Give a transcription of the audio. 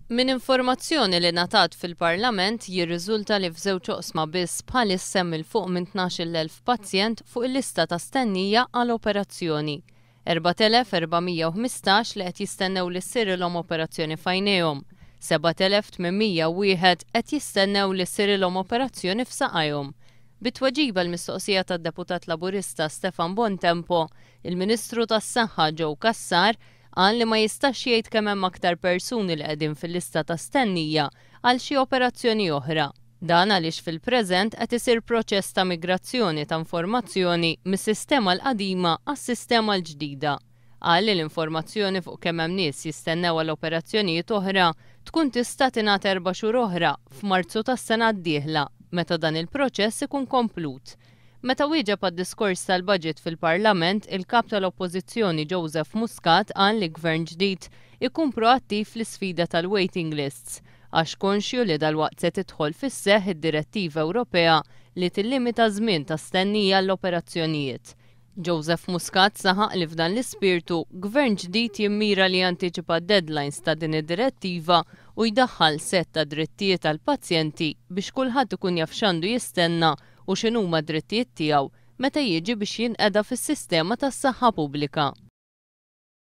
Minn informazzjoni li ngħatat fil-Parlament jirriżulta li f'żewġ oqsma biss bħalissa hemm 'il fuq minn 12,000 pazjent fuq il-lista ta' stennija għal operazzjoni. 4,415 li qed jistennew li ssirilhom operazzjoni f'għajnejhom, 7,801 qed jistennew li ssirilhom operazzjoni f'saqajhom. Bi tweġiba għall-mistoqsija tad-Deputat Laburista Stefan Bontempo, il-Ministru tas-Saħħa Joe Cassar Qal li ma jistax jgħid kemm hemm aktar persuni li qegħdin fil-lista ta' stennija għal xi operazzjoni oħra. Dan għaliex fil-preżent qed isir proċess ta' migrazzjoni ta' informazzjoni mis-sistema l-qadima għas-sistema l-ġdida. Qal li l-informazzjoni fuq kemm hemm nies jistennew għal operazzjonijiet oħra tkun tista' tingħata erba' xhur oħra, f'Marzu tas-sena d-dieħla, meta dan il-proċess ikun komplut. Meta wieġeb għad-diskors tal-Budget fil-Parlament, il-Kap tal-Oppożizzjoni Joseph Muscat qal li Gvern ġdid ikun proattiv fl-isfida tal-waiting lists għax konxju li dalwaqt se tidħol fis-seħħ id-direttiva Ewropea li tillimita żmien ta' stennija għall-operazzjonijiet. Joseph Muscat saħaq li f'dan l-ispirtu, Gvern ġdid jimmira li jantiċipa d-deadlines ta' din id-direttiva u jdaħħal sett ta' drittijiet għall-pazjenti biex kulħadd ikun jaf x'għandu jistenna u x'inhuma d-drittijiet tiegħu meta jiġi biex jinqeda fis-sistema tas-saħħa pubblika.